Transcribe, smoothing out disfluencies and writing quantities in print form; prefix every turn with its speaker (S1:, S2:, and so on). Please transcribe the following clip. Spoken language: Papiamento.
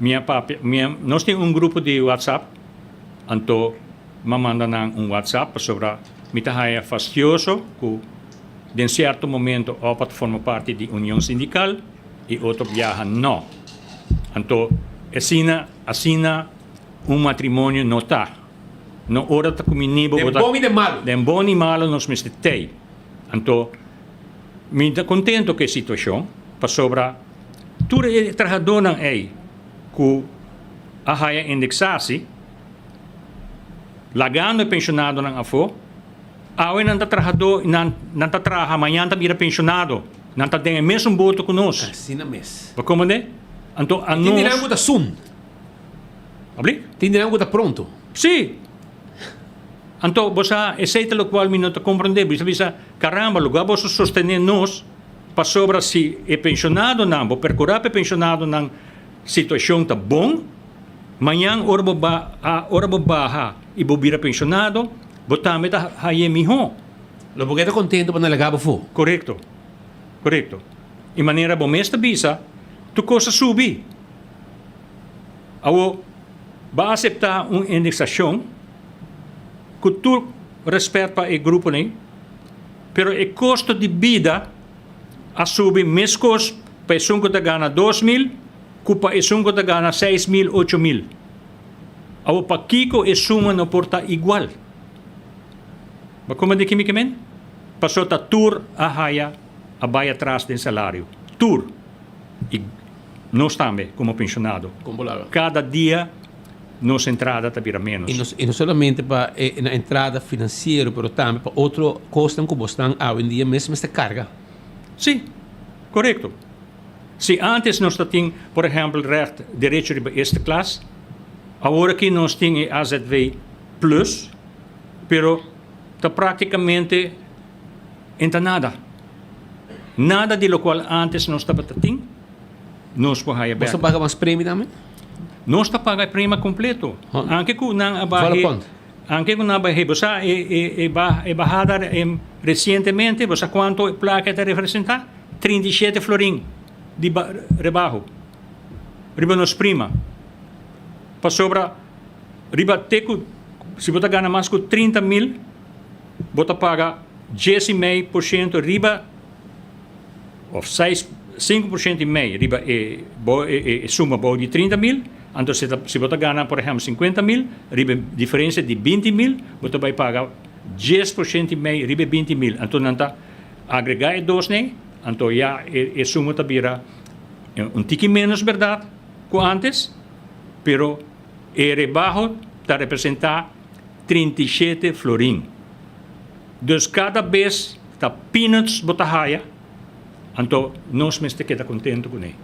S1: Mi a papia, mi a, nos tin un grupo di WhatsApp, anto m'a manda nan un WhatsApp pasobra mi ta haya fastioso ku den sierto momento OPA ta forma parti di union sindikal i otro biaha no. Anto esina, asina un matrimonio no ta. No ora ta kumini bo, bo
S2: ta. Den bon i den malu.
S1: Den bon i malu nos mester tei. Anto mi ta kontento ku e situashon pasobra tur e trahadónan ei ku a haya indeksasi, lagando e penshonadonan afó, awe nan ta trahadó i nan nan ta traha, mañan ta bira penshonado. Nan ta den e mesun boto ku nos.
S2: Asina mes.
S1: Bo komprendé? Anto a
S2: Tin di
S1: nos.
S2: nan ku ta soon.
S1: Abli?
S2: Tin di nan ku ta pronto.
S1: Sí. Anto bo sa, esei ta lokual mi no ta komprendé. Bo ta bisa, Karamba, lugá boso sostené nos, pasobra si e penshonadonan, bo perkurá pa e penshonadonan situashon ta bon, mañan ora bo ba, ora bo baha i bo bira penshonado, bo tambe ta hañ'é mihó.
S2: Lo bo keda kontento pa nan laga bo afó.
S1: Korekto. Korekto. I manera bo mes ta bisa, tur kos a subi. Awor, bo a aseptá un indeksashon ku tur rèspèt pa e gruponan, pero e kosto di bida a subi meskos pa esun ku ta gana 2000 ku pa esun ku ta gana 6000, 8000. Awor, pakiko e suma no por ta igual? Bo kuma di kimi ke men? Pasobra ta tur a haya a bai atras den salario. Tur. I nos tambe komo penshonado. Kada dia nos entrada ta bira ménos.
S2: I no solamente pa e na entrada finansiero pero tambe pa otro kosnan ku bosnan awendia mes mester karga.
S1: Sí, korekto. Si ántes nos ta tin por ehèmpel règt derecho riba eerste klas, awor aki nos tin e AZV plus, pero ta práktikamente en ta nada. Nada di lokual antes nos tabata tin, nos por haya
S2: bek. Boso ta paga mas premi tambe?
S1: Nos ta paga e prema kompleto. Anke ku nan a bahe, anke ku nan a bahe, bo sa e bahada resientemente, bo sa kuantu e plaka e ta representá? 37 florin di rebaho riba nos prima. Pasobra riba te ku si bo ta gana mas ku 30 mil, bo ta paga 10,5% riba of seis, 5,5% riba e bo e suma bou di 30 mil. Anto si ta si bo ta gana por ehempel 50 mil, riba e diferensia di 20 mil bo ta bai paga 10,5% riba e 20 mil. Anto nan ta agregá e dos nei, anto ya e suma ta bira un tiki ménos, bèrdat, ku antes, pero e rebaho ta representá 37 florin. Dus kada bes ta peanuts bo ta haya, anto nos mester keda kontentu kuné.